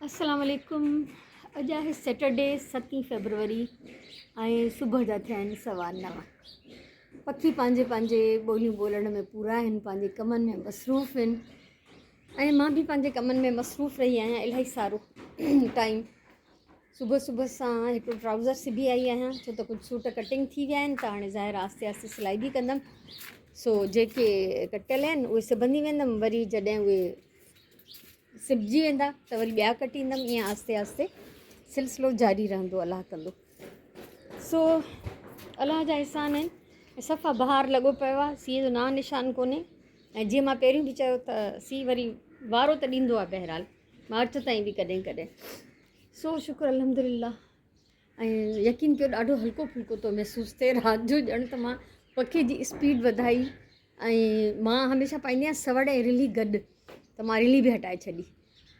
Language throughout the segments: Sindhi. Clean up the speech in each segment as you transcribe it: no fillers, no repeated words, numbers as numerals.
السلام عليڪم اڄ آهي سيٽرڊي ستين فيبروري ۽ صبح جا ٿيا آهن 9:15. پکي پنهنجي پنهنجي ٻوليون ٻولڻ ۾ پورا آهن، پنهنجي ڪمن ۾ مصروف آهن ۽ مان به پنهنجي ڪمن ۾ مصروف رهي آهيان الاهي سارو ٽائيم. صبح صبح سان هڪڙو ٽرائوزر سبي آئي آهيان ڇو ته ڪجهه سوٽ ڪٽنگ ٿي ويا آهن ته هاڻي ظاهر آهستي آهستي سلائي به ڪندم، سو جيڪي ڪٽيل آهن اهي سبندي ويندم، وري جڏهن اهي سبجي ويندا ته وري ٻيا ڪٽيندم، ائين آهستي آهستي سلسلو جاري رهندو الله ڪندو. سو الله جا احسان آهن، صفا بهار لڳو پيو آهي، سيء جو نانء نشان ڪونهي ۽ جيئن مان پهريون به چيو ته سيء وري وارو ته ڏيندو آهي بهرحال مارچ تائين به ڪڏهن ڪڏهن. سو شڪر الحمدلله. ۽ يقين ڪيو ڏاڍو هلڪو ڦلڪو ٿو محسوس ٿئي رات جو، ڄڻ ته مان پکي جي اسپيڊ وڌائي ۽ مان هميشه پائيندي آهيان سوڙ ۽ رلي گڏ، ته مان رلي به هٽائي ڇڏي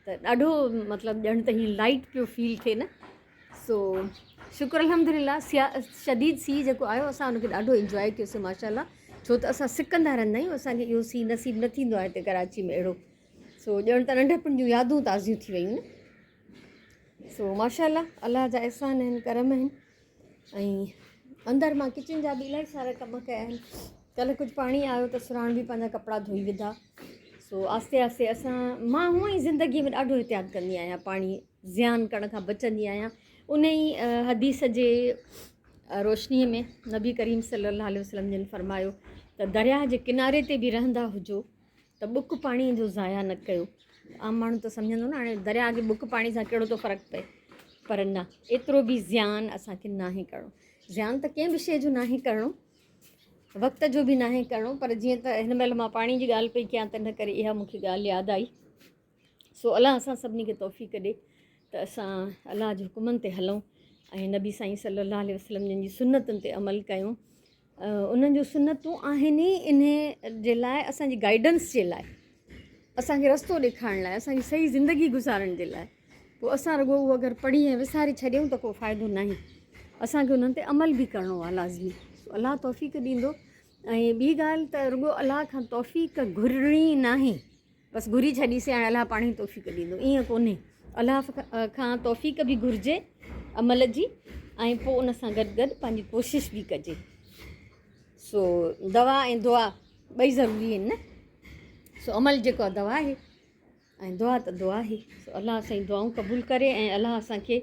ته ڏاڍو مطلب ڄڻ ته هيئن لائٽ پيو فيل ٿئي نه. سو شڪر الحمدلله سيا شديد سي جيڪو آيو اسان ان کي ڏاڍو انجواء ڪيوسي ماشاء الله، ڇو ته اسان سڪندا رهندا آهيون، اسانکي اهو سي نصيب نه ٿيندو آهي هتي ڪراچي ۾ اهڙو. سو ڄڻ ته ننڍپڻ جون يادون تازيون ٿي ويون نه. سو ماشاء الله الله جا احسان آهن، ڪرم آهن. ۽ اندر مان ڪچن جا به الاهي سارا ڪم ڪيا آهن. ڪلهه ڪجهه پاڻي آيو ته سراڻ به پنهنجا ڪپڙا ڌوئي وڌا. سو آهستي آهستي اسان مان هونئن ئي زندگيء ۾ ڏاڍو احتياط ڪندي آهيان، پاڻي زيان ڪرڻ کان بچندي آهيان. ان ئي حديث جي روشنيء ۾ نبي ڪريم صلي الله عليه وسلم جن فرمايو ته درياهه جي ڪناري تي به رهندا هجو ته ٻڪ پاڻيء جو ضايع نه ڪيو. عام ماڻهو ته سمجهندو نه هاڻي درياهه جي ٻڪ پاڻي سان ڪهڙو ٿو فرق پئي، پر نه، ايترو به زيان اسان کي ناهي ڪرڻو. زيان ته ڪنهن به شيء جو ناهي ڪرڻو، وقت جو به ناهي ڪرڻو، پر جيئن ته هن مهل مان پاڻي جي ڳالهه پئي ڪيان تنهن ڪري اها مون کي ڳالهه ياد آئي. سو الله اسان سڀني کي توفيق ڏي ته اسان الله جي حڪمن تي هلون ۽ نبي سائين صلي الله عليه وسلم جن جي سنتن تي عمل ڪيون. انهن جون سنتون آهن ئي انهي جي لاء، اسان جي گائيڊنس جي لاء، اسان کي رستو ڏيکارڻ لاء، اسان جي صحيح زندگي گذارڻ جي لاء. پوء اسان رڳو اهو اگر پڙهي ۽ وساري ڇڏيون ته ڪو فائدو ناهي، اسان کي انهن تي عمل به ڪرڻو آهي لازمي. سو الله توفيق ڏيندو. ۽ ٻي ڳالهه ته رڳو الله کان توفيق گهرڻي ناهي، بس گهري ڇڏيسي هاڻي الله پاڻ ئي توفيق ڏيندو، ائين ڪونهي. الله کان توفيق به گهرجي عمل جي ۽ پوء ان سان گڏ گڏ پنهنجي ڪوشش به ڪجي. سو دوا ۽ دعا ٻئي ضروري آهن نه. سو عمل جيڪو آهي دوا آهي ۽ دعا ته دعا آهي. سو الله سائين دعائون قبول ڪري ۽ الله اسان کي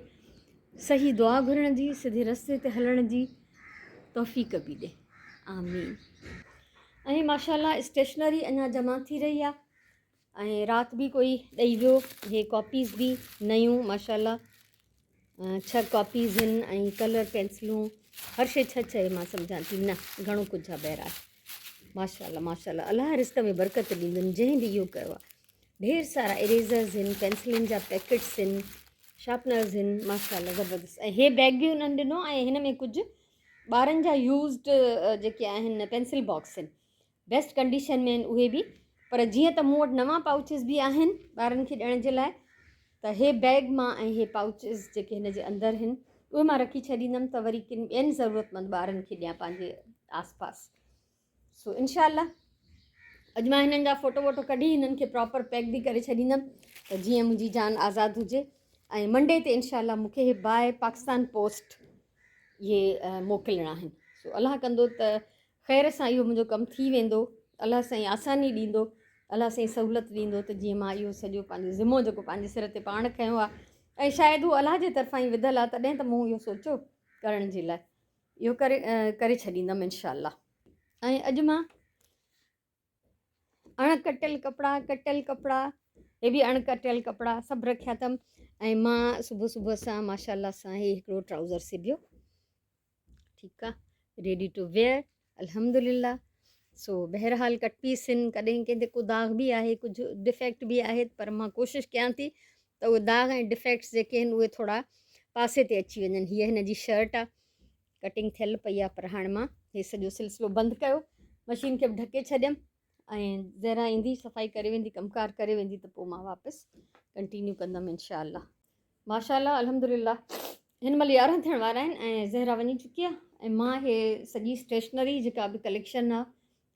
صحيح دعا گهرڻ جي، سڌي رستي تي هلڻ جي توفيق به ڏي، آمين. ۽ ماشاء الله اسٽيشنري اڃا جمع ٿي رهي آهي ۽ رات به ڪوئي ڏئي ويو. هي ڪاپيز به نيون ماشاء الله 6 ڪاپيز آهن ۽ ڪلر پينسلون هر شي 6 6 مان سمجهان ٿي نه گهڻو ڪجهه آهي. بهرحال ماشاء الله ماشاء الله الله رزق ۾ برڪت ڏيندن جنهن به اهو ڪيو آهي. ڍير سارا اريزرز آهن، پينسلن جا پيڪٽس آهن، شارپنرز آهن، ماشاء الله زبردست. ۽ هي بيگ به انهن ڏنو ۽ هن ۾ ڪجهه ٻارن جا يوزڊ جيڪي آهن پينسل باڪس آهن، بيسٽ ڪنڊيشن ۾ آهن اهي به، پر جيئن ته مون وٽ نوان پائوچز به آهن ٻارن کي ڏيڻ جي لاء ته هي بيگ مان ۽ هي پائوچز جيڪي هن جي اندر آهن اهي مان رکي ڇڏيندم ته وري ڪن ٻين ضرورتمند ٻارن کي ڏيان پنهنجي آس پاس. سو انشاء الله اڄ مان هنن جا فوٽو ووٽو ڪڍي هنن کي پراپر پيڪ به ڪري ڇڏيندم ته جيئن منهنجي جان آزاد هجي. ۽ منڊي تي انشاء الله مون کي هي باء پاڪستان پوسٽ اهي موڪلڻا آهن. سو الله ڪندو ته خير سان اهو منهنجو ڪم ٿي ويندو، الله سائين آساني ڏيندو، الله سائين سهولت ڏيندو ته جيئن مان اهو سڄو پنهنجو ذمو جيڪو پنهنجي سر تي پاڻ کنيو آهي ۽ شايد هو الله جي طرفان ئي وڌل آهي تڏهن ته مون اهو سوچيو ڪرڻ جي لاء اهو ڪري ڪري ڇڏيندم انشاء الله. ۽ اڄ مان اڻ ڪٽيل ڪپڙا، ڪٽيل ڪپڙا، هي به اڻ ڪٽيل ڪپڙا سڀ رکيا اٿم. ۽ مان صبح صبح سان ماشاء الله سان هي هڪڙو ٽرائوزر سبيو، ٺيڪ آ، ريڊي ٽو ويئر الحمدلله. سو بهرحال ڪٽ پيس آهن، ڪڏهن ڪنهن تي ڪو داغ به آهي، ڪجهه ڊفيڪٽ به آهي، پر مان ڪوشش ڪيان ٿي ته اهي داغ ۽ ڊفيڪٽس جيڪي آهن اهي ٿورا پاسي تي اچي وڃن. هيء هن جي شرٽ آ، ڪٽنگ ٿيل پئي آ، پر هاڻي مان هي سڄو سلسلو بند ڪيو، مشين کي به ڍڪي ڇڏيم ۽ زهرا ايندي صفائي ڪري ويندي، ڪم ڪار ڪري ويندي ته پوء مان واپس ڪنٽينيو ڪندم انشاء الله. ماشاء الله الحمدلله هن مهل 11 ٿيڻ وارا آهن ۽ زهرا وڃي چڪي آ ۽ مان هي سڄي اسٽيشنري جيڪا به ڪليڪشن آ،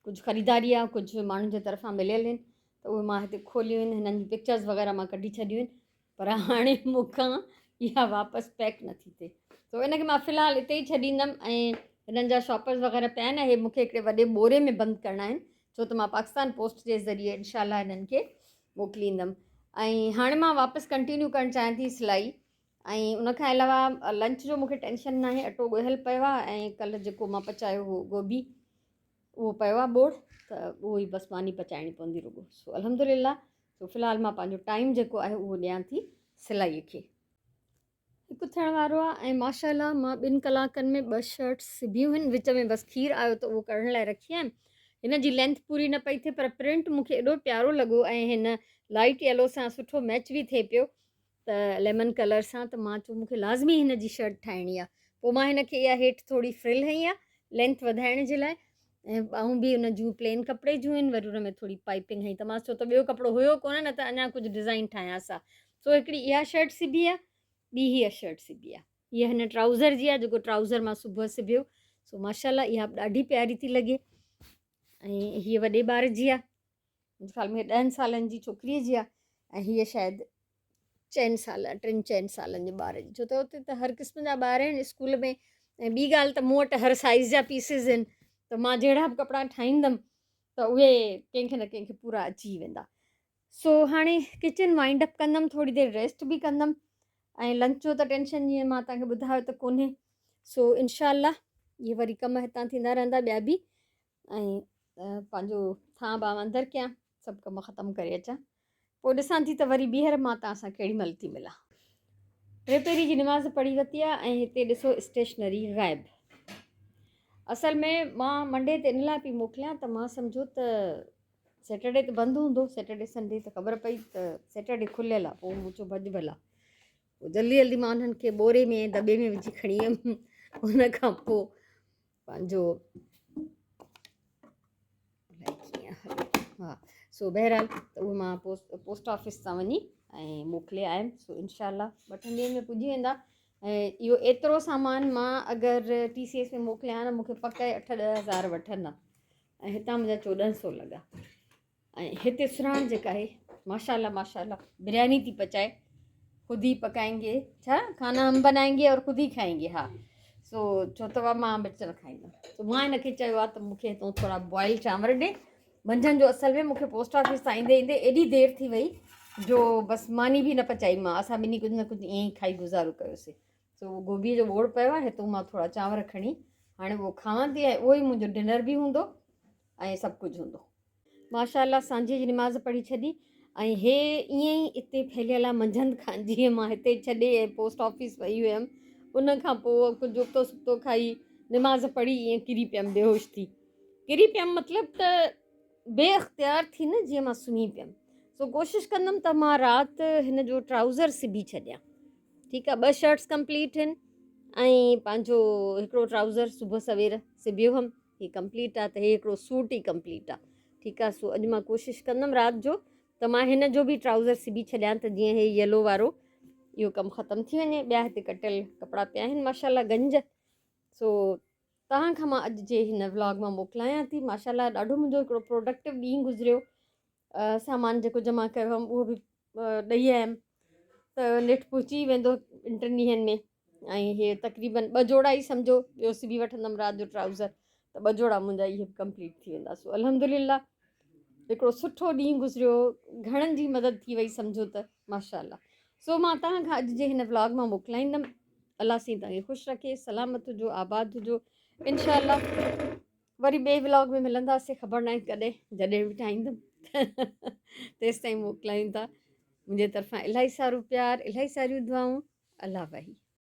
ڪجهه خريداري آ، ڪجهه ماڻهن جي طرفان مليل آهن ته اهي مان هتي کوليون آهن، هنن جون پڪچرز وغيره مان ڪڍي ڇڏيون آهن. پر هاڻي مون کان اها واپس پيڪ نٿي ٿئي سو ان کي مان في الحال اتي ئي ڇڏيندم ۽ هنن جا شاپرز وغيره پيا آهن اهي مون کي هڪڙي وڏي ٻوري ۾ بند ڪرڻا آهن ڇو ته مان پاڪستان پوسٽ جي ذريعي انشاء الله هنن کي موڪليندم ۽ هاڻي مان واپس ڪنٽينيو ڪرڻ چاهيان ٿي سلائي ۽ ان کان علاوه لنچ جو مونکي ٽينشن ناهي اٽو ڳوهيل پيو آهي ۽ ڪلهه جيڪو مان پچايو هو گوبي اهو پيو آهي ٻوڙ ته اهو ئي بس ماني پچائڻي پوندي رڳو سو الحمد لله سو في الحال مان پنهنجو ٽائيم جيڪو آهي اهو ڏيان ٿي سلائي کي. هڪ ٿيڻ وارو آهي ۽ ماشاء الله مان ٻن ڪلاڪن ۾ ٻه شرٽس سبيون هن وچ ۾ بس کير آيو ته اهو ڪرڻ لاء رکي آيم هن جي لينٿ پوري نه پئي ٿئي پر پرنٽ مون کي ايڏو پيارو لڳو ۽ هن لائيٽ يلو سان سٺو ميچ به ٿئي پيو ته ليمن ڪلر سان ته مان چيو مون کي لازمي هن جي شرٽ ٺاهڻي آهي پوء مان هن کي اها هيٺ ٿوري فرل هنئي آهي لينٿ وڌائڻ جي لاء ۽ ٻانهون به ان جون پلين ڪپڙي جون آهن وري ان ۾ ٿوري پائپنگ هنئي ته مان چيو ته ٻيو ڪپڙو هيو ڪونه نه ته اڃا ڪجهه ڊزائين ٺاهيانس ها سو هڪڙي اها شرٽ سبي آهي ٻي هيء شرٽ سبي آهي هيء هن ٽرائوزر جي آهي جيڪو ٽرائوزر مان صبح سبيو سو ماشاء الله اها به ڏاڍي پياري ٿي لڳي ۽ هيء وڏي ٻار جي آهي منهنجي خيال ۾ ڏهن سالن جي ڇوڪريء جي آهي ۽ هيء شايد چئن سال ٽن چئن سالن جي ٻار جي ڇو ته اتي ته هر قسم جا ٻار آهن اسڪول ۾ ۽ ٻي ڳالهه ته مون وٽ هر سائز جا پيسز آهن ته مان جهڙا به ڪپڙا ٺاهيندم ته اهي ڪنهن کي نه ڪنهن کي پورا اچي ويندا سو هاڻي ڪچن وائنڊ اپ ڪندم ٿوري دير ريسٽ به ڪندم ۽ لنچ جو ته ٽينشن جيئن مان تنهنکي ٻڌايو ته ڪونهي سو انشاء الله اهي وري ڪم هتان ٿيندا رهندا ٻيا به ۽ پنهنجو ٿانء ٻانء اندر ڪيان سڀ ڪم ختم ڪري اچان پوء ڏسان ٿي ته وري ٻيهر مان توهان سان ڪهڙي مهل ٿي ملان. ٽي پهري جي نماز پڙهي ورتي آهي ۽ هتي ڏسو اسٽيشنري غائب. اصل ۾ مان منڊي تي ان لاء پئي موڪليان ته مان سمجهيو ته سيٽرڊي ته بند هوندو سيٽرڊي سنڊي ته خبر پئي ته سيٽرڊي کليل آهي پوء مون چيو ڀڄ ڀلا پوء جلدي جلدي مان انهن کي ٻوري ۾ دٻي ۾ وجهي کڻي ويم ان کان پوء پنهنجو ها سو بهرحال ته اهو مان پوسٽ پوسٽ آفيس تان وڃي ۽ موڪلي آيم سو انشاء الله ٻه ٽن ڏينهن ۾ پڄي ويندا ۽ اهو ايترو سامان مان اگر ٽي سي ايس ۾ موڪليان نه مونکي پڪ اٺ ڏهه هزار وٺن ها ۽ هتان منهنجا چوڏهن سو لڳا ۽ هتي سرهاڻ جيڪا آهي ماشاءالله ماشاءالله برياني ٿي پچائي خود ئي پڪائين گي ڇا کانا هم بنائين گي اور خود ئي کائين گي ها سو ڇو ته مان مرچ نه کائيندم سو مان هن کي چيو آهي ته مون کي هتون ٿورا بوائل چانور ڏي منجهند جو اصل ۾ مون کي پوسٽ آفيس تان ايندي ايندي ايڏي دير ٿي وئي جو بس ماني به نه پچائي مان اسان ٻنهي ڪجهه نه ڪجهه ائين ئي کائي گذارو ڪيوسي سو گوبي جو ٻوڙ پيو آهي هتون مان ٿورا چانور کڻي هاڻي اهو کاوان ٿي ۽ اهو ئي منهنجو ڊنر به هوندو ۽ سڀ ڪجهه هوندو. ماشاء الله سانجهي جي نماز پڙهي ڇڏي ۽ هي ائين ئي اتي ڦهليل آ منجهند کان جيئن مان هتي ڇڏي ۽ پوسٽ آفيس وئي هيم ان کان پوء ڪجهه ابتو سبتو کائي نماز پڙهي ائين ڪري پيم بيهوش ٿي ڪري پيم مطلب ته بي اختيار ٿي نه جيئن مان سمهي پيم سو ڪوشش ڪندم ته مان رات هن جو ٽرائوزر سبي ڇڏيان ٺيڪ آ ٻه شرٽس ڪمپليٽ هن ۽ پنهنجو هڪڙو ٽرائوزر صبح سوير سبيو هيم هي ڪمپليٽ آ ته هي هڪڙو سوٽ ئي ڪمپليٽ آ ٺيڪ آ سو اڄ مان ڪوشش ڪندم رات جو ته مان هن جو به ٽرائوزر سبي ڇڏيان ته جيئن هي يلو وارو اهو ڪم ختم ٿي وڃي ٻيا هتي ڪٽيل ڪپڙا پيا آهن ماشاء الله گنج سو توهان کان مان اڄ جي هن ولاگ مان موڪلايان ٿي ماشاء الله ڏاڍو منهنجو هڪڙو پروڊڪٽو ڏينهن گذريو سامان جيڪو جمع ڪيو هئم اهو به ڏئي آيم ته نيٺ پهچي ويندو ٻن ٽن ڏينهن ۾ ۽ هي تقريبن ٻه جوڙا ئي سمجهو ٻيو سبي وٺندم رات جو ٽرائوزر ته ٻه جوڙا منهنجا اهي به ڪمپليٽ ٿي ويندا سو الحمد لله هڪڙو سٺو ڏينهن گذريو گهڻن جي مدد ٿي وئي سمجهو ته ماشاء الله سو مان توهان کان اڄ جي هن ولاگ مان موڪلائيندم الله سائين توهان کي خوش رکي سلامت هجو آباد هجو انشاء الله وري ٻئي ولاگ ۾ ملنداسين خبر ناهي ڪڏهن جڏهن به ٺاهيندم تيستائين موڪلايون ٿا منهنجي طرفان الاهي سارو پيار الاهي ساريون دعائون الله وحي.